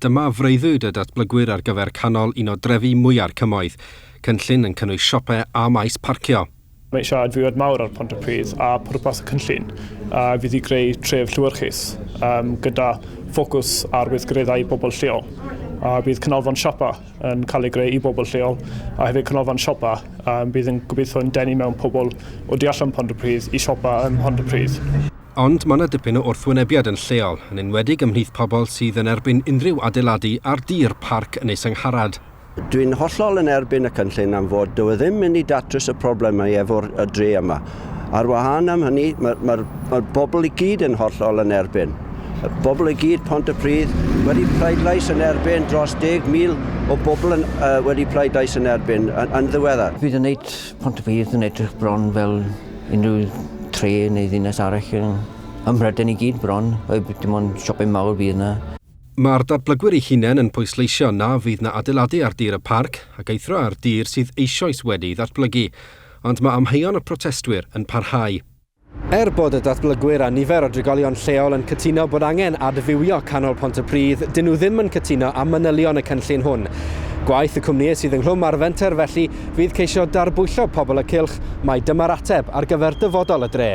Dyma freuddwyd y datblygwyr ar gyfer canol un o drefi mwya'r cymoedd. Cynllun yn cynnwys siopau a maes parcio. Mae eisiau adfywiad mawr ar Pontypridd a pwrpas y cynllun fydd i greu tref llewyrchus gyda ffocws ar weithgareddau i bobl lleol. A bydd canolfan siopa yn cael ei greu i bobl lleol a hefyd canolfan siopa bydd yn gobeithio yn denu mewn pobl o du allan Pontypridd i siopa ym Mhontypridd. Ond mae 'na dipyn o wrthwynebiad yn lleol, yn enwedig ymhlith pobl sydd yn erbyn unrhyw adeiladu ar dir Parc Ynys Angharad. Dwi'n hollol yn erbyn y cynllun am fod dyw e ddim mynd i datrys y problemau efo'r y dre yma. Ar wahân am hynny, mae'r ma, ma bobl i gyd yn hollol yn erbyn. Y bobl i gyd Pontypridd wedi pleidlais yn erbyn dros 10,000 o bobl yn, uh, wedi pleidlais yn erbyn yn, yn ddiweddar. Fydd yn neud Pontypridd yn edrych bron fel unrhyw tre neu ddinas arall yn ym Mhrydain i gyd bron. Dim ond siopau mawr fydd yna. Mae'r datblygwyr eu hunain yn pwysleisio na fydd 'na adeiladu ar dir y parc, ac eithrio ar dir sydd eisoes wedi'i ddatblygu. Ond mae amheuon y protestwyr yn parhau. Er bod y datblygwyr a nifer o drigolion lleol yn cytuno bod angen adfywio canol Pontypridd, dyn nhw ddim yn cytuno â manylion y cynllun hwn. Gwaith y cwmnïau sydd ynghlwm â'r fenter felly fydd ceisio darbwyllo pobl y cylch mai dyma'r ateb ar gyfer dyfodol y dre.